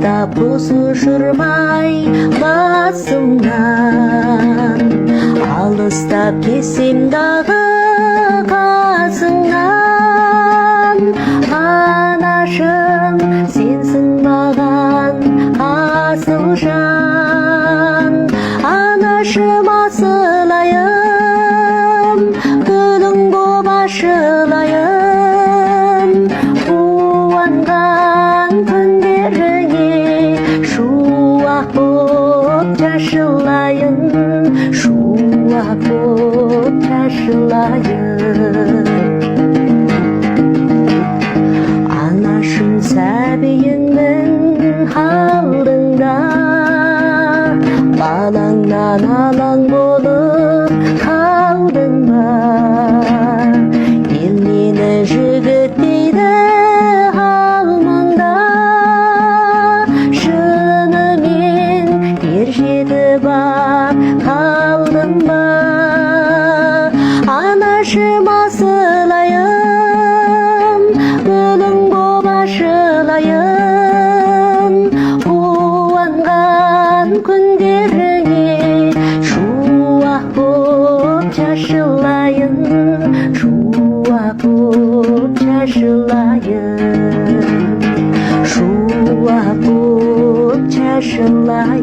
Алыстап құс ұшырмай басымнан, алыстап кетсем дағы қасыңнан, анашым, сенсің маған асыл жан. Анашым, асылайын, гүлің боп ашылайын, қуанған күндеріңе шуақ боп шашылайын, шуақ боп шашылайын. Анашым, сәбиіңмін алдыңда, балаңнан алаң болып қалдың ба? Ел мені жігіт дейді алмаңда, шынымен ер жетіп ақ қалдым ба? Анашым, асылайын, гүлің боп ашылайын, қуанған күндеріңе шуақ боп шашылайын, шуақ боп шашылайын, шуақ боп шашылайын.